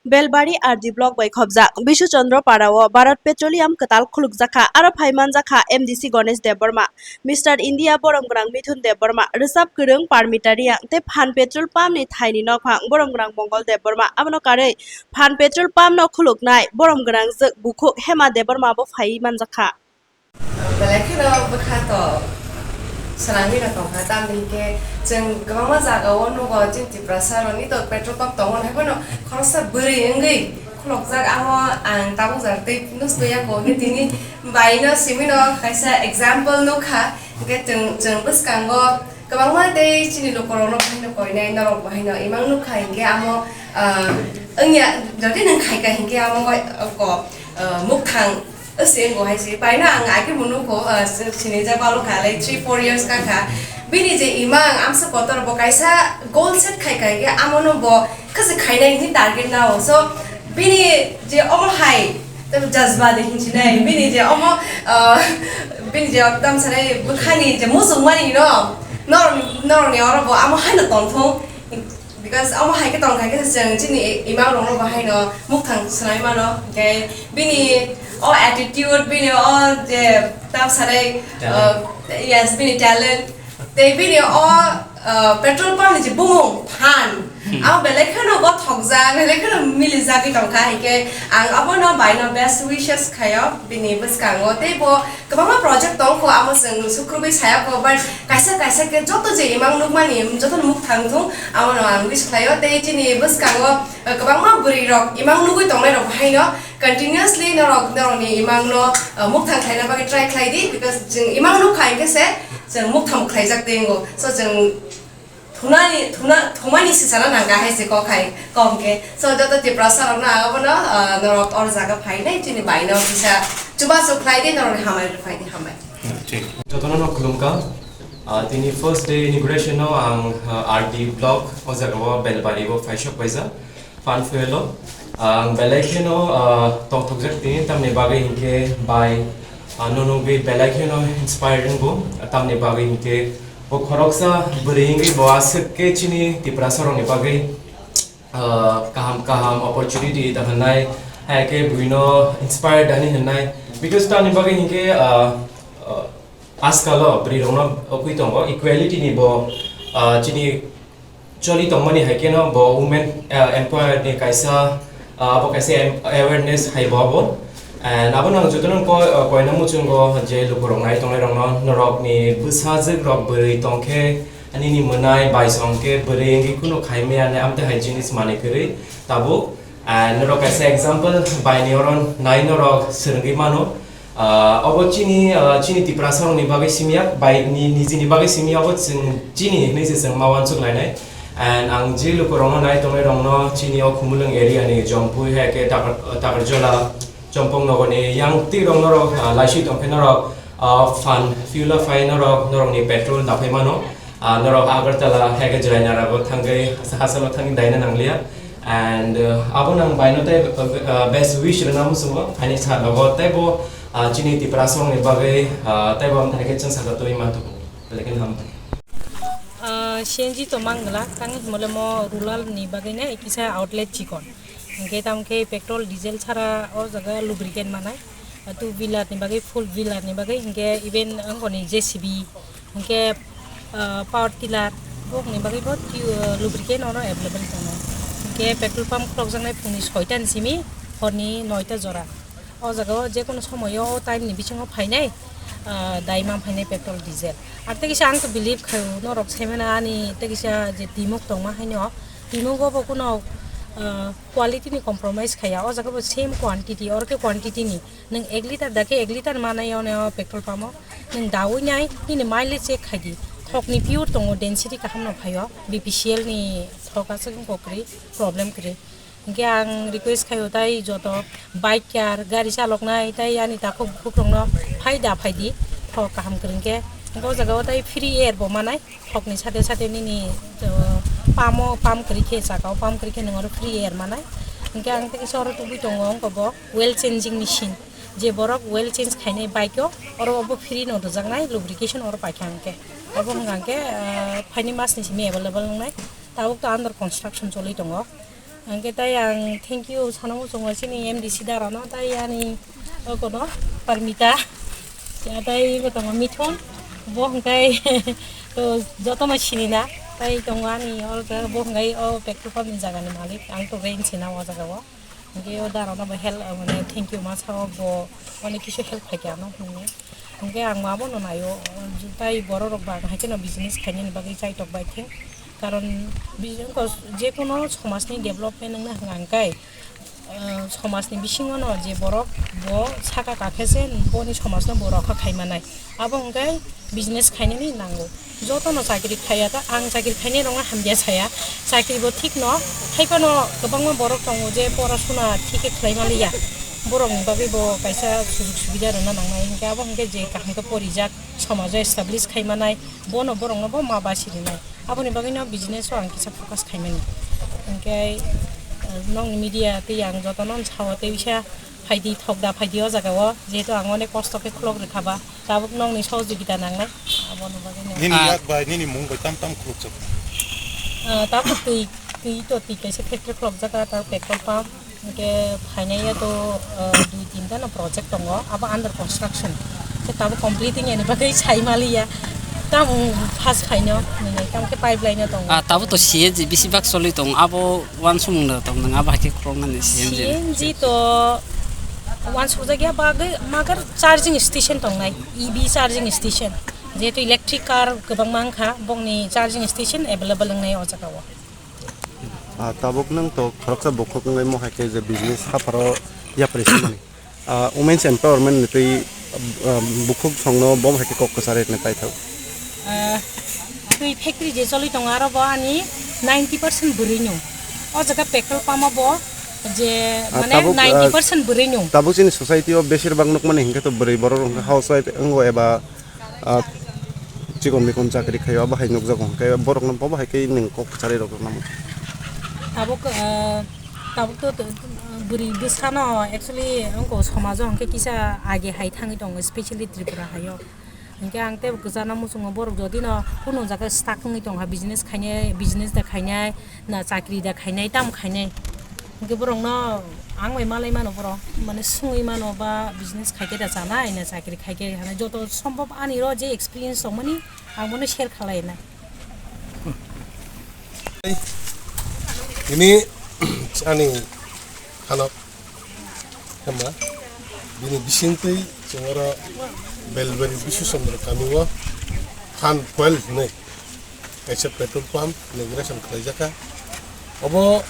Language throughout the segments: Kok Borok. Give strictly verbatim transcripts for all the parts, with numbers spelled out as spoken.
Belbari R D block bai khobjak Bishu Chandra Para o Bharat Petroleum kwtal khulukjakha, aro phai manjakha M D C Ganesh Debbarma, Mister India borom gwnang Mithun Debbarma, rwchap kwrwng Parmita Reang tei phan petrol pump ni thaini nokphang borom gwnang Mongol Debbarma. Abono karwi phan petrol pump no khuluknai borom gwnang jwk bukhuk Hema Debbarma bo phaiwi manjakha. Belai kheno bwkha to swnamwi rok tongkha, tamni hwnkhe chwng kwbangma jagao nugo, chini Tiprasa rokni to petrol pump tongo, hai phano khoroksa bwrwi wngwi khulokjak, amo ang tabuk jara tei nukjagwi ya kok, hwnkhe tini baino simi no kaisa example nukha, hwnkhe chwng, chwng bwskango kwbangma tei chini lukurokno bahaino koinai, norok bahaino imang nukha, hwnkhe amo, ah, wngya, jodi nwng khaika hwnkhe amo bai, ko, ah, mukthang. Ose wngkha hai se, baino ang age munu ko, ah, sinijak balo kha, like, three four years ka kha. Bini je imang amsa kotor bo kaisa goal set khai khai khe, amono bo khasi khainai ni target nao. So, bini je omo hai, tamo jazba de hinsinai, bini je omo, ah, bini je tam sanai bwkhani je muchung mani no, nor, norni oro bo amo haino tongthung. Because omo hai khe tong kha khe chwng chini imang rokno bo haino mukthang swnamwi mano, hwnkhe bini o attitude, bini o je tam sanai, Talent. Uh, yes, bini talent, tei bini o, uh, petrol pump ni je bumung phan, Hmm. Amo belai kheno gothokjak, belai kheno milijagwi tong kha, hwnkhe ang abono baino best wishes khaio bini bwskango, tei bo kwbangma project tong kho, amo chwng sukrubwi saya kho, but kaisa kaisa khe joto je imang nukmani, jotono mukthang thung, abono ang wish khlaio. Tei chini bwskango, eh, kwbangma bwrwi rok imang nugwi tongnai rok haino continuously norok, norokni imang no, eh, mukthang khlaina bagwi try khlai di, because chwng imang nuk kha hwnkhe se chwng mukthang khlaijak tei wngo. So chwng thunani, thuna, thumani sisana nangkha hai se kok hai kom khe. So joto Tiprasa rokno ang abono, ah, norok or jaga phainai chini baino kisa chubachu khlai di, norokni hamari rok phai di, hambai. Jotono no khulumkha. Ah, tini first day inauguration no ang, ah, R D block o jaga o Belbari o phaisok paisa. Phan fuel o, ah, ang belai kheno, ah, tongthokjak tini, tamni bagwi hinkhe bai, ah, no nugwi belai kheno inspired wngbo, tamni bagwi hinkhe bo khoroksa bwrwi wngwi bo aswk khe chini Tiprasa rokni bagwi, ah, kaham kaham opportunity da hwnnai, hai khe buino inspired ani hwnnai, because tamni bagwi hinkhe, ah, ah, Ajkal o bwrwi rokno okwi tongo equality ni bo, ah, chini choli tongmani hai kheno bo women, ah, empower ni kaisa, ah, abo kaisa em-, awareness hai bo abo. And abo nang jotono ko-, ah, koina muchungo je lukurok nai tongnai rokno norok ni bwsajwk rok bwrwi tongkhe nini mwnai bai songkhe bwrwi wngwi kunu khai maya nai amtwi hai jinis manwi kwrwi tabuk. And norok kaisa example bai ni oro nai norok swrwngwi mano. Ah, obo chini, ah, chini Tiprasa rokni bagwi simi ya, bai ni, nijini bagwi simi ya, obo chwng chini hinwi se chwng ma uansuk lainai. And ang je lukurokno nai tongnai rokno chini o Khumulwng area ni Jompui hai khe Takar-, Takarjola, Chompong nogoni yang twi rok norok, ah, laiswi tongkhe norok, ah, phan fuel o phai norok, norokni petrol naphai mano. Ah, norok Agartala hai khe Jainarago thangwi hasa-, hasalo thangwi daina nangliya. And, uh, abo nang baino tei, uh, best wish rwna muchungo, ani salogo teibo, uh, chini Tiprasa rokni bagwi, uh, teibo amtani khe chwng saka twi manthogo. Belai kheno hambai. Uh, C N G to mang glak, tang himole mo rural ni bagwi ne kisa outlet chikon. Hingke tamo khe petrol, diesel chara o jaga lubricant manai. Two wheeler ni bagwi, four wheeler ni bagwi, hingke even angkoni J C B, hingke, ah, power tiller, bokni bagwi bo twi-, ah, lubricant oro available tongo. Hingke petrol pump khulokjaknai phungni soita ni simi horni noita jora. O jaga o jekono somoyo o time ni bisingo phainai, ah, dai ma phainai petrol, diesel. Ar tei kisa ang to believe khaio, norok saimano ani tei kisa je timok tongma haino, timogo bo kuno, ah, quality ni compromise khaiya. O jaga bo same quantity, oro khe quantity ni. Nwng ek liter da khe ek liter manai o petrol pump o. Nwng daui nai, nini mileage check khai di. Thok ni pure tongo, density kaham no phai o. B P C L ni thok aswk wng kok kwrwi, problem kwrwi. Hingke ang request khai o tai joto bike car, gari chalok nai tai ani takhuk bukhuk rok no phai da phai di. Thok kaham kwrwi hingke. Hingke o jaga o tai free air bo manai. Thokni sate sate nini, uh, pump o pump kwrwi khe, saka o pump kwrwi khe nwng oro free air manai. Hingke ang tei kisa oro tubui tongo wngkha bo oil changing machine. Je borok oil change khainai bike o, oro bo free no rwjaknai lubrication oro paikha hingke. Abo hwnka hingke, uh, phaini mas ni simi available wngnai. Tabuk to under construction choli tongo. Hwnkhe tai ang thank you sana muchungo chini M D C darano, tai ani okono Parmita, ya tai iko tongo Mithun, bo hwnkhe to jotono sinina, tai tongo ani oro bo hwnkhe o petrol pump ni jagani malik, ang to rent sina o jagao. Hwnkhe o darano bo help, mane thank you ma sao, bo onek kisu help khaikha ano hwnwi. Hwnkhe ang ma bono naio, tai bororok ba ang hai kheno business khainani bagwi chaitok bai theng. Karon bi-, wngkha je kono somajni development wngna hwnka hwnkhe, ah, somajni bisingono je borok bo saka kakhe se boni somajno bo rokha khai manai. Abo hwnkhe business khainani nango. Jotono chakri khaiya ta, ang chakri khainai rokno hamya saya. Chakri bo thik no, hai phano kwbangma borok tongo je pora suna thik khe khlai maliya. Borokni bagwi bo kaisa sujug subida rwna nangnai. Hwnkhe abo hwnkhe je kaham khe porijak, somajo establish khai manai, bono borokno bo ma basi rwnai. Aboni bagwino business o ang kisa focus khai mani. Hwnkhe, eh, nokni media tei ang jotono sao tei bisa phaidi thok da phaidi o jaga o, jehetu ang onek kosto khe khulok rwkha ba. Tabuk nokni sohojogita nangnai, aboni bagwi no. Nini Ah. Yak bai, nini mung bai tam tam khulukjak. Ah, tabuk twi, twi to twi kaisa factory khulukjak, ah, tabuk petrol pump. Hwnkhe phainai ya to, ah, dui tinta no project tongo, abo under construction. Khe tabuk completing yani bagwi sai maliya. Tamo first phaino, nini tamo khe pipeline no tongo. Ah, tabuk to C N G bisi bak choli tongo, abo wansukmung da tong nang, abo hai khe khuluknani C N G. C N G to wansukjak ya bagwi, magar charging station tongnai, E V charging station. Jehetu electric car kwbangma wngkha, bongni charging station available wngnai o jaga o. Ah, tabuk nwng to khoroksa bukhuk wngwi mo hai khe je business hapharo yapri simani. Ah, women's empowerment ni twi, ah, bukhuk songno bo hai khe kok kwchari rwna paithak. Ah, twi factory je choli tongo aro bo ani ninety percent bwrwi no. O jaga petrol pump o bo je Ah, mane tabuk, ah, ninety percent bwrwi no. Tabuk chini society o besir bak nukmani hinkhe to bwrwi borok housewife wngo eba ah, chikon mikon chakri khaio, abo hai nukjago, hwnkhe borokno bobo hai khe nwng kok kwcharwi rok namo. Tabuk, ah, tabuk to, to, bwrwi bwsano actually wngkha somajo hwnkhe kisa age hai thangwi tongo, specially Tripura haio. Hwnkhe ang tei kwchana muchungo borok jodi no kunu jaga stuck wngwi tongkha, business khainai, business da khainai, na chakri da khainai, tam khainai. Hwnkhe borokno ang bai malai mano borok, mane swngwi mano ba business khai khe da chanai na chakri khai khe hanai, joto sombhob ani ro je experience tongmani ang bono share khalai nai. Ini ani hanok hema bini bisingtwi chwng oro Belbari Bisu Chandra kami o han fuel hinwi kaisa petrol pump inauguration khlaijak kha. Obo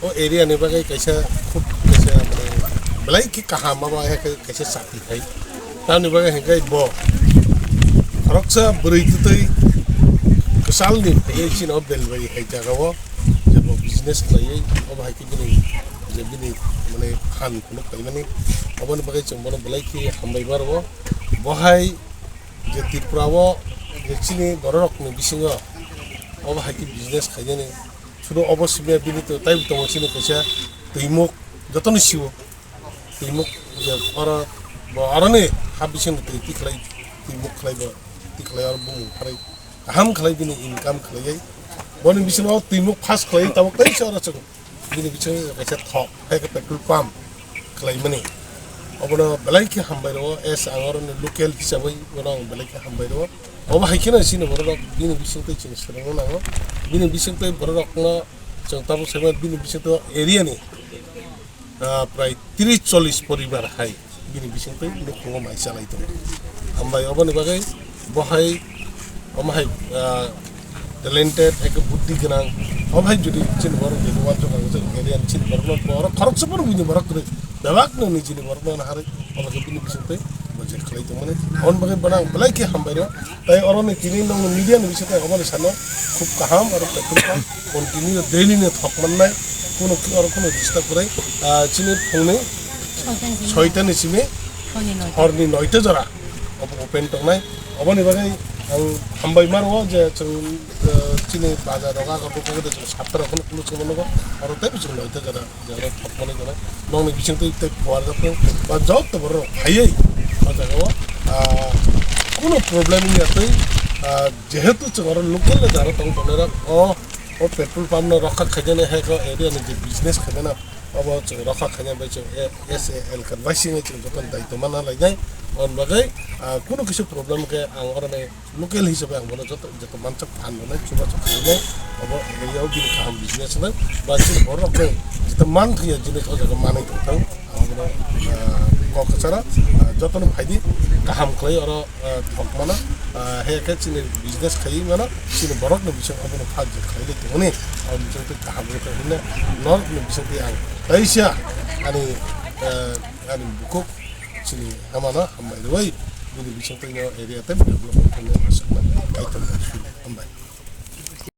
o area ni bagwi kaisa khub kaisa, mane, belai khe kaham, abo hai khe kaisa chakri khai. Tamoni bagwi hwnkhe bo khoroksa bwrwi twtwi kwchalni phaiwi chini o Belbari hai jaga o je bo business khlaiwi, obo hai khe bini je bini, mane, phan phunuk paimani, oboni bagwi chwng bono belai khe hambai ma rwo. Bo hai je Tripura o je chini bororokni bisingo obo hai khe business khainani, sudu obo simiya bini to taibo tongo chini kaisa twimuk, jotono siwo twimuk, je oro bo aroni ha bisingo twi tikhlai, twimuk khlai bo tikhlai oro bumung pharai kaham khlai bini income khlaiwi boni bisingo twimuk pass khlaiwi tabuk tei se oro chwng. Bini bisingo kaisa thok, hai khe petrol pump khlaimani. Obono belai khe hambai rwo, as ang oroni local hisabwi bono ang belai khe hambai rwo. Obo hai kheno chini bororok bini bisingtwi chwng swrwngna nango. Bini bisingtwi bororokno chwng tabuk saimano, bini bisingtwi area ni, ah, prai tris chollish poribar hai. Bini bisingtwi nukhungo mai chalai tongo. Hambai oboni bagwi bo hai, omo hai, ah, talented, hai khe buddhi gwnang, omo hai jodi chini borok jodi wansuk ang chini area ni chini borok no, borok khoroksa phano buini borok kwrwi, bebak no nijini borok no harwi, omo khe bini bisingtwi bo je khlai tongmani. Oboni bagwi bono ang belai khe hambai rw. Tai oro ni tini nong media ni bisingtwi omo ni sano khub kaham aro petrol pump continue daily ni thok mannai, kuno oro kuno disturb kwrwi, ah, chini phungni soita ni simi horni noita jora obo open tongnai. Oboni bagwi ang hambai ma rwo je chwng, eh, chini bazar rok, agar bukung de chwng satta rok phano kulu chwng mano, oro tei chwng noita jora, jora thokmani jora. Nokni bising twi tei phuar jokno ba jotto borok phaiwi o jaga o, ah, kuno problem wngya twi, ah, jehetu chwng oro local le jara tong tongnai rok o O petrol pump no rokha khainani hai ko area ni je business khainani abo chwng rokha khaina bai chwng A-, S A L ka bai sini chwng joto daitwma na lainai. On bagwi, ah, kunu kisa problem khe ang oroni local hisabe ang bono joto, joto manchak phan rwnai, chubachu khainai. Abo area o bini kaham business rwnai. Ba chini borok rok khe joto man thangya jinis o jaga manwi tongthang. Ang bono, ah, kok kwcharo, ah, jotono phaidi kaham khlai oro, ah, thok mano, ah, he khe chini business khaiwi mano, chini borokni bising abono phajak khlai lai tongmani, aboni bising twi kaham wngwi tong hwnwi norokni bising twi ang kaisa ani, ah, ani bukhuk chini hamano hambai rwui bini bising twi no area tei development khainai aswk mano. Kaitor hambai.